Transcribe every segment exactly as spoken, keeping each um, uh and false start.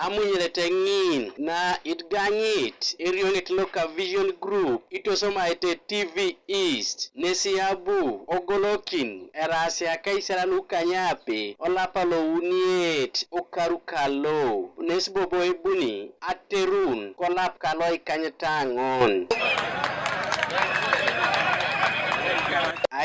Amunyelete ŋin na itgaŋit erioŋet loka Vision Group itosomaete T V East, nesi abu ogolokin eraasi akaisare lukanyape olapa louniet okaru kalo, nesi bobo ebuni aterun kolap kalo ikanyet aŋon.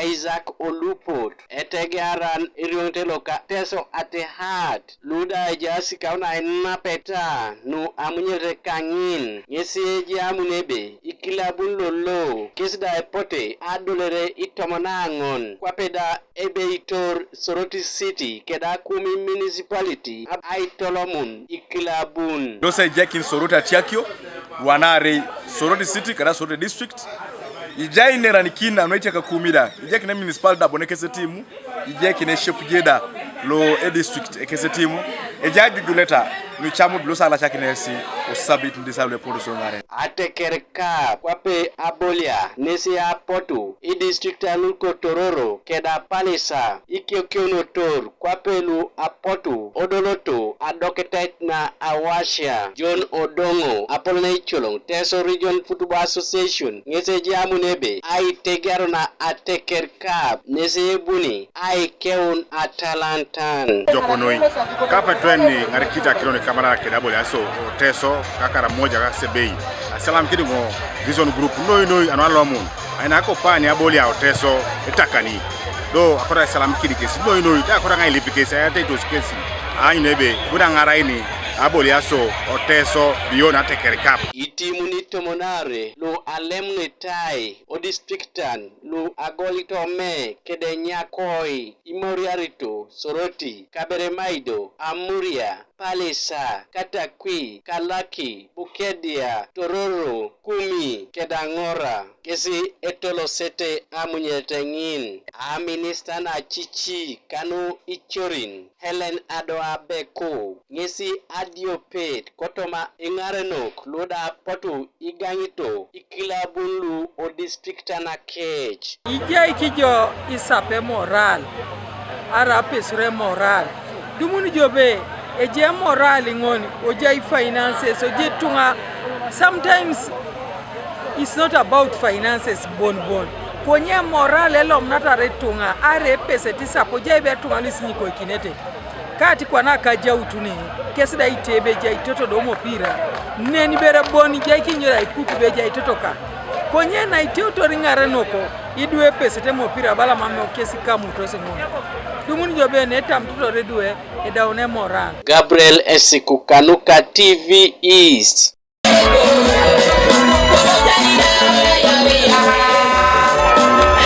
Isaac Olupot, etegearan erioŋet loka Teso Atehat, luda ejaas kaun ainapeta nu amunyerete kaŋin, ŋesi ejamun ebe ikilabun lolo kes da epote adolere itomon aŋon, kwape da ebe itor Soroti City keda Kumi Municipality ab-, aitolomun ikilabun. Dosa ejakin Soroti atiakio, luanaarei Soroti City keda Soroti District, ijai neranikin anu etiaka Kumi da, ijakin emunicipality da bon ekesetimu, ijakin eshepuje da lo edistrict ekesetimu, ejai ajujuleta nucamut lusa alacakinesi osabit ndisa luepotu soŋaren. Ateker kap kwape abolia nesi apotu idistrikta luko Tororo keda Pallisa, ikiokionotor kwape lu apotu odoloto adoketait na awasia. John Odongo, apolon eicoloŋ Teso Region Football Association, ŋes ejamun ebe aitegearo na ateker kap nesi ebuni aikeun atalantan. Jokonoi, kape tweni ŋarikit akiro nikamara keda aboliaso Oteso, kakara moja kasebei. Asalam kidiŋo Vision Group noi noi anu alomun. Aina kopani abolia Oteso etakani. Do akora asalam kidi kesi noi noi, da akora ŋailip kesi, ayataitos kesi. Aanyun ebe, buna ŋaraini aboliaso Oteso bion ateker kap. Itimuni tomonare lu alemunetai odistriktan lu agolito me kede nyakoi imoriarito Soroti, Kaberamaido, Amuria, Pallisa, Katakwi, Kalaki, Bukedea, Tororo, Kumi, keda Ŋora, kesi etolosete amunyete ŋin. Aminista nacici kanu icorin, Helen Adoa Beko, ŋesi adiopet kotoma iŋarenok luda apotu igaŋito ikilabun lu odistrikta nakec. Ijai kijo isape moral, ara apesure moral. Dumun jo be, eje moral ŋon, ojai finances, oje tuŋa. Sometimes it's not about finances bon bon. Konye moral elomunatar ituŋa, ara epesete isape, ojai be tuŋa luisinyikoikinete. Kati kwana kajautune, kes da itebe ejai toto do mopira. Neni bere bon ijai kinyo da iputu be ejai toto ka. Konye na iteutor iŋarenoko, idwe epesete mopira bala mame okesi kamutos ŋun. Dumun jo bene etam toto idwe, edaune moral. Gabriel Esiku kanuka T V East.